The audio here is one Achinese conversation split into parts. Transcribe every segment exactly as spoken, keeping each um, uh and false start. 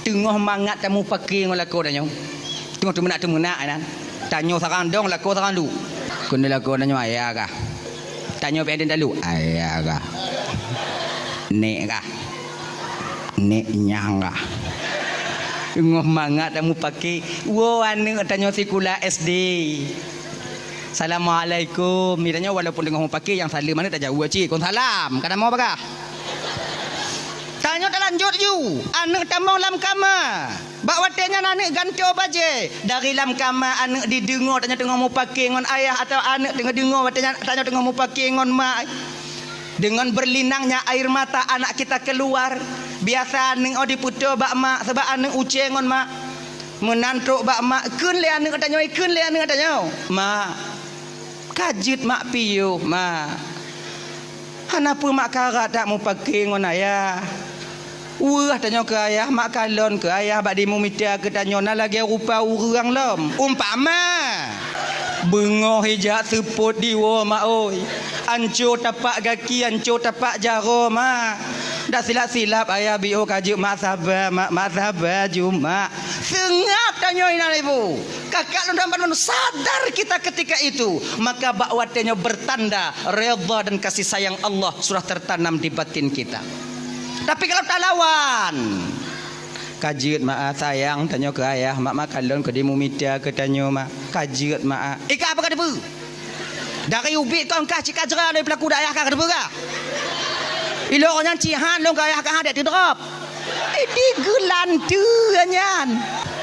Teungoh mangat tamupake ngon lakoe tanyoe. Teungoh teumeunak-teumeunak inan. Tanyoe sarang dong, lakoe sarang lu. Keuneuk lakoe tanyoe ayah kah. Tanyoe pih aden talu. Ayah kah. Nek kah. Nek nyang kah. Teungoh mangat tamupake. Woe aneuk tanyoe sikula S D. Assalamualaikum. Ni tanyoe walaupun teungoh mupake nyang saleuem aneuk tajaweueb cit. Kon salam. Ka tamong bagah. Tanyoe talanjut ju. Aneuk tamong lam kama. Bak watée nyan aneuk gantoe bajée. Dari lam kama aneuk dideungoe tanyoe teungoh mupake ngon ayah atawa aneuk teungoh deungoe watée nyan tanyoe teungoh mupake ngon mak. Dengan berlinangnya air mata anak kita keluar. Biasa aneuk oh dipeutoe bak mak sabab aneuk ucée ngon mak. Meunan trok bak mak, kheun lé aneuk tanyoe, kheun lé aneuk tanyoe. Mak, ka jeuet mak piôh, mak. Hana peue mak karat that mupake ngon ayah. Weueh tanyoe keu ayah, mak kalon keu ayah bak dimumita keu tanyoe na lagée rupa ureuëng lom. Umpama, beungoh ijak seupôt diwoe mak oi. Anco tapak gaki, anco tapak jaroe mak. Dak silap-silap ayah biôh ka jeuet mak saba, mak, mak saba ju mak. Seungab tanyoe inan ibu. Kakak lôn dan padum sadar kita ketika itu, maka bak watée nyoe bertanda redha dan kasih sayang Allah sudah tertanam di batin kita. Tapi kalau talawan, ka jeuet mak ah, sayang tanyoe keu ayah, mak, mak kalon keu dimumita keu tanyoe mak. Ka jeuet mak ah. Ika apa ka teupeu? Dari ubit kon kah cit ka jra lé peulaku dayah ka teupeu kah? Ilok nyan cit han lôn keu ayah ka han dek teudrop. Di geulanteue nyan.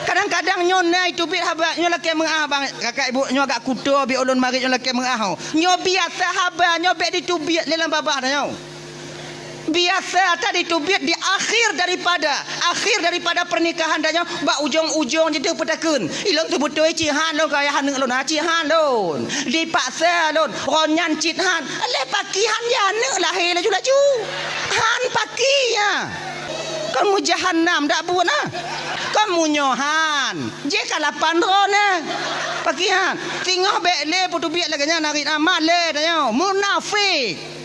Kadang-kadang nyoe na iteubiet haba, nyoe lakée meuah bang, kakak ibu nyoe agak kuto bi ulôn marit nyoe lakée meuah ho. Nyoe biasa haba, nyoe bék diteubiet lé lam babah tanyoe. Biasa that diteubiet di akhir daripada, akhir daripada pernikahan tanyoe, bak ujong-ujong jih teuh peutakheun. Ilôn seubeutôi cit han lôn keu ayah aneuk lôn, ha, cit han lôn. Dipaksa lôn, ron nyan cit han. Lé pakri han di aneuk lahé laju-laju. Han pakri nyan. Kon meujahannam dak buet na. Kon meunyoe han. Jih ka lapan droeneuh. Pakri han. Singoh bék lé peuteubiet lagée nyan narit amat lé tanyoe. Munafék.